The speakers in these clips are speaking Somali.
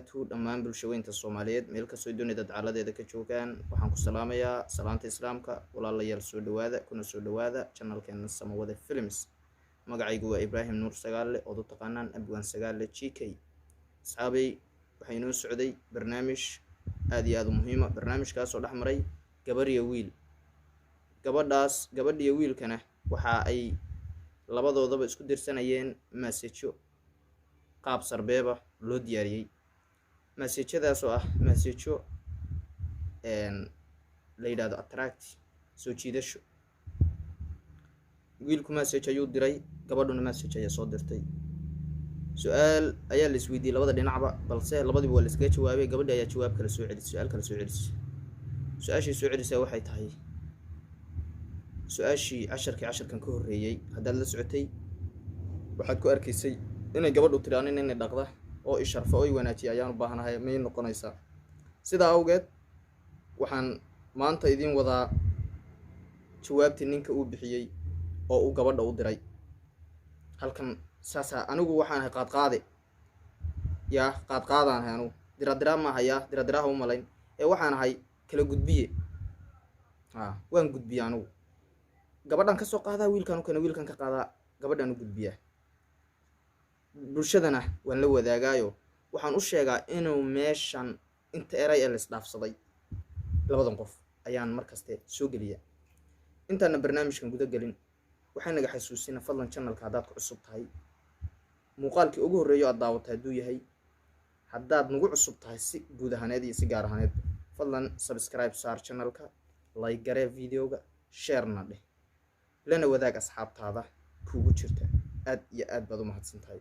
Wabarakaatu. Dhammaan bulshaweynta Soomaaliyeed meel kastoo dunida dacaladeeda ka joogaan, waxaan ku salaamayaa salaanta Islaamka. Walaalayaal, soo dhawaada, kuna soo dhawaada channelkeena Samawade Films. Magacaygu waa Ibraahim Nuur Sagaale, ood u taqaanaan Abwaan Sagaale g k. Asxaabay, waxaa inoo socday barnaamij aada iyo aada u muhiima, barnaamijkaasoo dhex maray gabar iyo wiil. Gabadhaas, gabadhiyo wiilkana waxa ay labadoodaba isku dirsanayeen messageyo qaab sarbeeba loo diyaariyey, messageyadaas oo ah messageyo la yidhahdo attract, soo jiidasho. Wiilku message ayuu diray, gabadhuna message ayaa soo dirtay. Su-aal ayaa la isweydiiyey labada dhinacba, balse labadiiba waa la iskaga jawaabay. Gabadhi ayaa jawaab kala soo celisay, su-aal kala soo celisay. Su-aashii soo celisay waxay tahay su-aashii casharkii casharkan ka horreeyey. Haddaad la socotay, waxaad ku arkaysay inay gabadhu tiri, "Anin inay dhaqda oo isharfa oo i wanaajiya ayaan u baahanahay, may noqonaysaa?" Sidaa awgeed waxaan maanta idiin wadaa jawaabtii ninka uu bixiyey oo uu gabadha u diray halkan. Saasaa anigu waxaan ahay qaadqaade, yaa qaadqaadaan ahay anigu. Diradiraa maaha, yaa diradiraha u malayn ee waxaan ahay kala gudbiye. A waan gudbiya anigu, gabadhan kasoo qaadaa wiilkan u keena, wiilkan ka qaadaa gabadhan u gudbiyaa. Bulshadana waan la wadaagaayo, waxaan u sheegaa inuu meeshan inta eray ee laisdhaafsaday labadan qof ayaan markaste soo geliya. Intaana barnaamijkan guda gelin, waxaa naga xasuusina, fadlan channelka haddaad ku cusub tahay, muuqaalkii ugu horreeyo aad daawatay hadduu yahay, haddaad nagu cusub tahay si guud ahaaneed iyo si gaar ahaaneed, fadlan subscribe saar channelka, like garee videoga, sharena dheh, lana wadaag asxaabtaada kuugu jirta. Aad iyo aad baad u mahadsan tahay.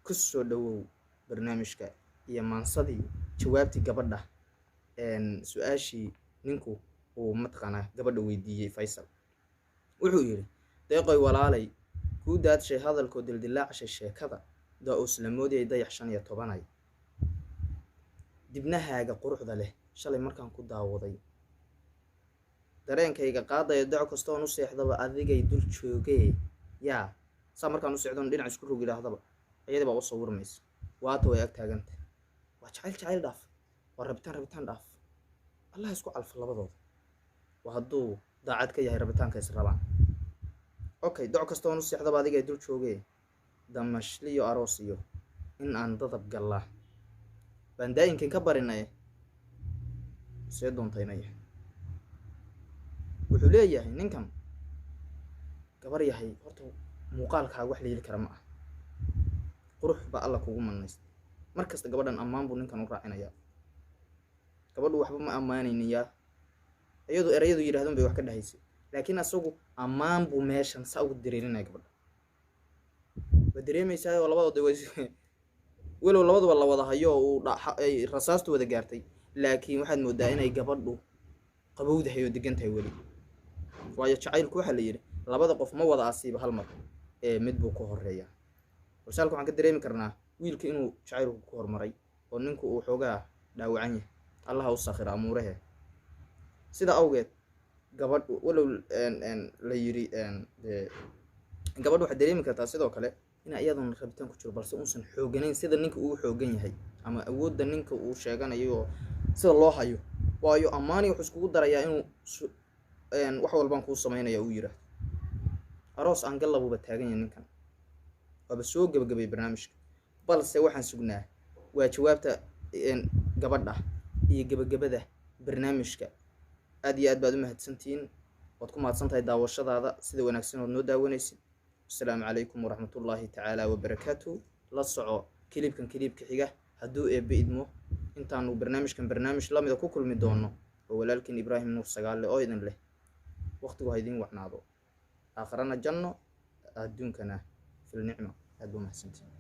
Ku soo dhawow barnaamijka iyo maansadii jawaabtii gabadha, su-aashii ninku uu mataqaanaa gabadha weydiiyey. Faysal wuxuu yidhi: "Deeqoy walaalay, kuu daadshay hadalkoo dildilaacshay sheekada, daa-uus la moodayay dayax 15-ay. Dibnahaaga quruxda leh shalay markaan ku daawaday, dareenkayga qaadaya, daco kastoon u seexdaba adigay dul joogee. Yaa saa markaan u seexdoon dhinac isku rog idhaahdaba, iyadii baa u sawirmaysa, waata way ag taaganta. Waa jacayl, jacayl dhaaf, waa rabitaan, rabitaan dhaaf. Allah isku calfa labadooda, waa hadduu daacad ka yahay rabitaanka is rabaan. Okay, doc kastoon u seexdaba adigay dul joogee, damashliyo aroos iyo in aan dadab gallaa baan daayinkan ka barinay, see doontaynaya." Wuxuu leeyahay ninkan: "Gabar yahay, horta muuqaalkaaga wax la heli kara ma ah, qurux baa Alla kugu manaysta." Mar kasta gabadhan ammaan buu ninkan u raacinayaa. Gabadhu waxba ma ammaanaynin, yaa iyadu erayadu yidhahdun bay wax ka dhahaysay, laakiin asagu ammaan buu meeshan saa ugu dareerinaya. Gabadha waa dareemaysaa oo labadooda way walow labaduba la wada hayo oo uu ay rasaastu wada gaartay, laakiin waxaad moodaa inay gabadhu qabowdahay oo degan tahay weli. Waayo, jacaylku waxaa la yidhi labada qof ma wada asiiba hal mar ee mid buu ku horeeyaa. Balse halka waxaan ka dareemi karnaa wiilka inuu jacaylku ku horumaray oo ninku uu xoogaa dhaawacan yahay. Allaha u sakhira amuurahe. Sida awgeed gabadh walow la yidhi dee gabadh, waxaad dareemi kartaa sidoo kale in iyaduna rabitaan ku jiro, balse uusan xooganayn sida ninka uu xoogan yahay ama awoodda ninka uu sheeganayo oo sida loo hayo. Waayo, ammaani wuxuu iskugu darayaa inuu wax walbaan kuu samaynaya uu yiraahdo, aroos aan gallabuba taagan yahay ninkan. Waaba soo gebagabay barnaamijka, balse waxaan sugnaa waa jawaabta gabadha iyo gebagabada barnaamijka. Aad iyo aad baad u mahadsantihiin, waad ku mahadsan tahay daawashadaada sida wanaagsan ood noo daawanaysid. Asalaamu calaykum waraxmatullaahi tacaala wabarakaatu. La soco clipkan, clipka xiga hadduu Eebbe idmo, intaanu barnaamijkan barnaamij lamida ku kulmi doono. Oo walaalkiin Ibraahim Nuur Sagaale oo idin leh: waqtigu ha idiin wacnaado, aakharana janno, adduunkana fil nicma. Aad baa mahadsantihiin.